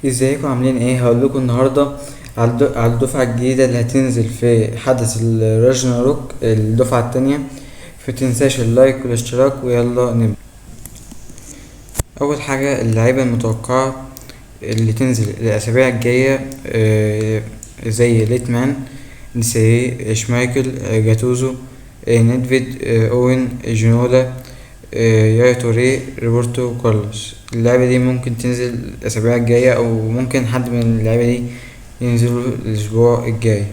ازيكم عاملين ايه؟ هقول لكم النهارده على الدفعة الجديدة اللي هتنزل في حدث الراجناروك، الدفعة التانية. فتنساش ال like والاشتراك، ويلا نبدا. اول حاجة، اللعيبة المتوقعة اللي تنزل الاسابيع الجاية، زي ليتمان، نسيه، شمايكل، جاتوزو، نيدفيد، اوين، جينولا، يايا توريه، روبرتو كارلوس. اللعبة دي ممكن تنزل الأسابيع الجاية، أو ممكن حد من اللعبة دي ينزلوا الأسبوع الجاي.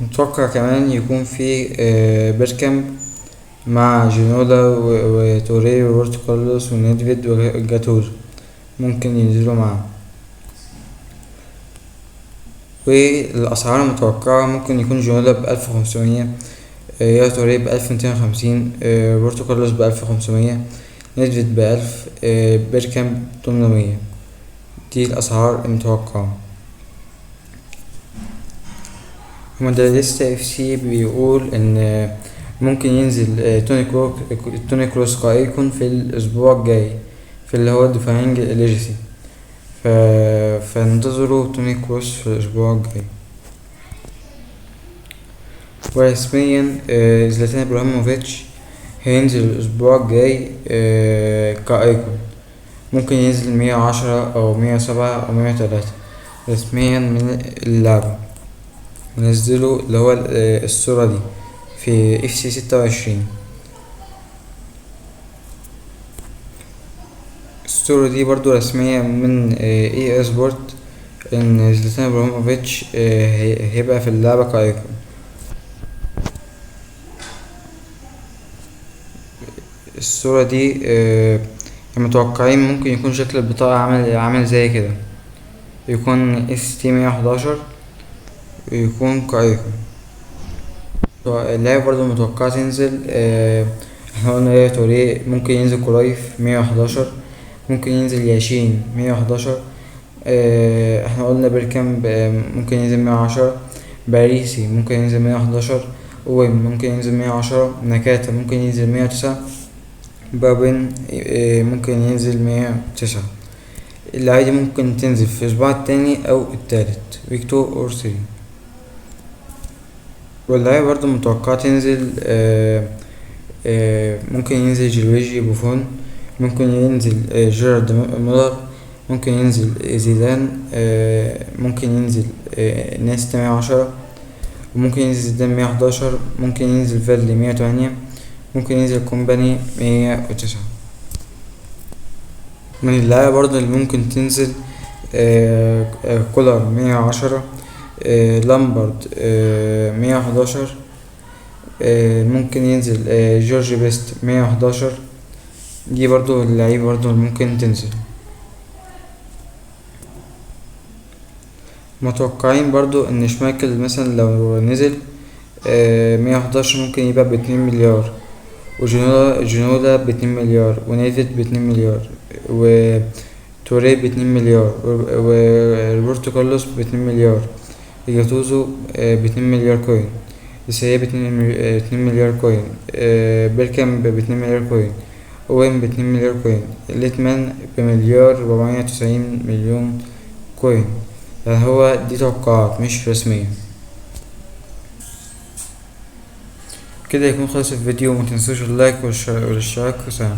متوقع كمان يكون في بيركامب مع جينولا وتوريه وروبرتو كارلوس وندفيد وجاتوزو، ممكن ينزلوا معاهم. والأسعار المتوقعة ممكن يكون جينولا ب1500، يا توريه ب1250، روبرتو كارلوس ب1500، ندفيد ب1000، بيركامب 800. دي الأسعار المتوقعة. مدرسة اف سي بيقول ان ممكن ينزل، توني كروس ك icon في الاسبوع الجاي في اللي هو ديفاينج ليجاسي، فانتظروا توني كروس في الاسبوع الجاي. ورسميا، زلاتان ابراهيموفيتش هينزل الاسبوع الجاي، ك icon، ممكن ينزل 110 او 107 او 103 رسميا من اللعبة. ونزلوا اللي هو الصورة دي في اف سي 26. الصورة دي برضو رسمية من اي سبورت، ان زلاتان ابراهيموفيتش، هيبقى في اللعبة ك icon. الصورة دي، متوقعين ممكن يكون شكل البطاقة عامل زي كده، يكون اس تي 111 ويكون ك icon. اللعبة برضو متوقعة تنزل، احنا قلنا يا توريه، ممكن ينزل كرايف 111، ممكن ينزل ياشين 111، احنا قلنا بيركامب، ممكن ينزل 110، باريسي ممكن ينزل 111، اوين ممكن ينزل 110، ناكاتا ممكن ينزل 109، بابن، ممكن ينزل 109. اللعيبة دي ممكن تنزل في الأسبوع التاني أو التالت، week 2 or 3. واللعيبة برضو متوقعة تنزل، ممكن ينزل جيلويجي بوفون، ممكن ينزل، جيرارد مولر، ممكن ينزل زيدان، ممكن ينزل، نيستا 110، وممكن ينزل زيدان 111، ممكن ينزل فيرلي 108، ممكن ينزل كومباني 109. من اللعيبة برضو اللي ممكن تنزل، كولر 110، لامبرد، 111، ممكن ينزل، جورج بيست 111. دي برضو اللعيبة برضو اللي ممكن تنزل. متوقعين برضو ان شمايكل مثلا لو نزل، 111 ممكن يبقى باتنين مليار، وجينولا باتنين مليار، ونيفيد باتنين مليار، وتوريه باتنين مليار، وروبرتو كارلوس باتنين مليار، جاتوزو، باتنين مليار coin، سيا باتنين مليار coin، بيركامب باتنين مليار coin، اوين باتنين مليار coin، ليتمان بمليار ربعمية وتسعين مليون coin. هو دي توقعات مش رسمية. كده يكون خلص الفيديو، ومتنسوش ال like والاشتراك، وسلام.